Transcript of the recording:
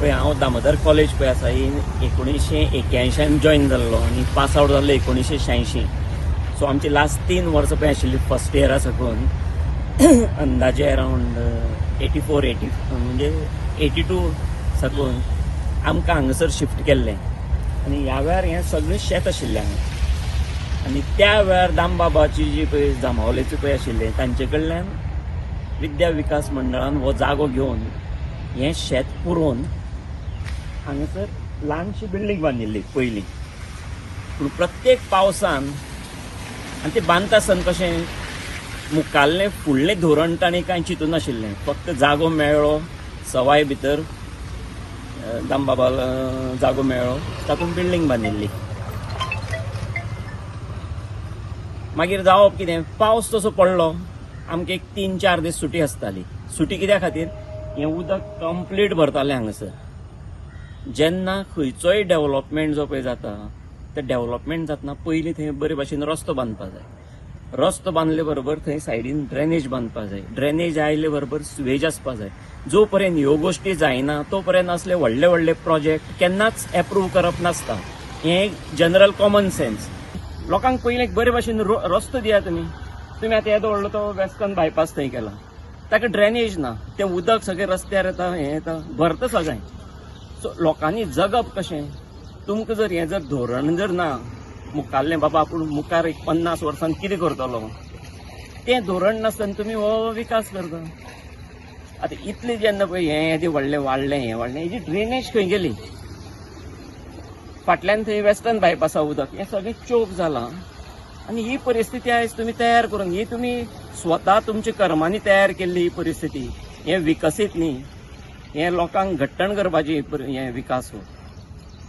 पळय हांव दामोदर कॉलेज पळय आसा ही 1981 जॉयन जाल्लो आनी पास आवट जाल्लो 1986. सो आमची लास्ट 3 वर्सां पळय आशिल्ली फर्स्ट इयरा साकून अंदाजे अरावंड 84 80 म्हणजे 82 साकून आमकां हांगासर शिफ्ट केल्लें. आनी ह्या वेळार हें सगळें शेत आशिल्लें हांगा. आनी त्या वेळार दामबाबाची जी पळय जांबावलेची पळय आशिल्लें तांचे कडल्यान विद्या विकास मंडळान हो जागो घेवन हें शेत पुरोवन हांगासर ल्हानशी बिल्डींग बांदिल्ली पयलीं. पूण प्रत्येक पावसान आनी ते बांदता आसतना कशें मुखाल्लें फुडलें धोरण तांणी कांय चिंतूं नाशिल्लें. फक्त जागो मेळ्ळो सवाय भितर दामबाबा जागो मेळ्ळो तातूंत बिल्डींग बांदिल्ली. मागीर जावप कितें, पावस तसो पडलो आमकां एक 3-4 दीस सुटी आसताली. सुटी कित्या खातीर, हें उदक कंप्लीट भरतालें हांगासर. जेन्ना खंयचोय डेवलपमेंट जो पळय जाता ते डेवलपमेंट जातना पयलीं थंय बरे भाशेन रस्तो बांदपा जाय. रस्तो बांदले बरोबर थंय सायडीन ड्रेनेज बांदपा जाय. ड्रेनेज आयले बरोबर सुवेज आसपा जाय. जो पर्यंत ह्यो गोश्टी जायना तो पर्यंत असले व्हडले व्हडले प्रोजेक्ट केन्नाच एप्रूव करप नासता. हें जनरल कॉमन सेन्स. लोकांक पयलीं एक बरे भाशेन रस्तो दिया तुमी. तुमी आतां येदो व्हडलो तो वेस्टर्न बायपास थंय केला, ताका ड्रेनेज ना, तें उदक सगळें रस्त्यार येता, हें येता, भरता सगळें. सो लोकांनी जगप कशें, तुमकां जर हें जर धोरण जर ना मुखाल्लें बाबा आपूण मुखार एक 50 वर्सान कितें करतलो तें धोरण नासतना तुमी हो विकास करता. आतां इतलें जेन्ना पळय हें येदें व्हडलें वाडलें, हें वाडलें, हेजी ड्रेनेज खंय गेली? फाटल्यान थंय वेस्टर्न बायपासा उदक हें सगळें चोक जालां. आनी ही परिस्थिती आयज तुमी तयार करून, ही तुमी स्वता तुमच्या कर्मांनी तयार केल्ली ही परिस्थिती. हें विकसीत न्ही, हें लोकांक घट्टण करपाची हें विकास हो.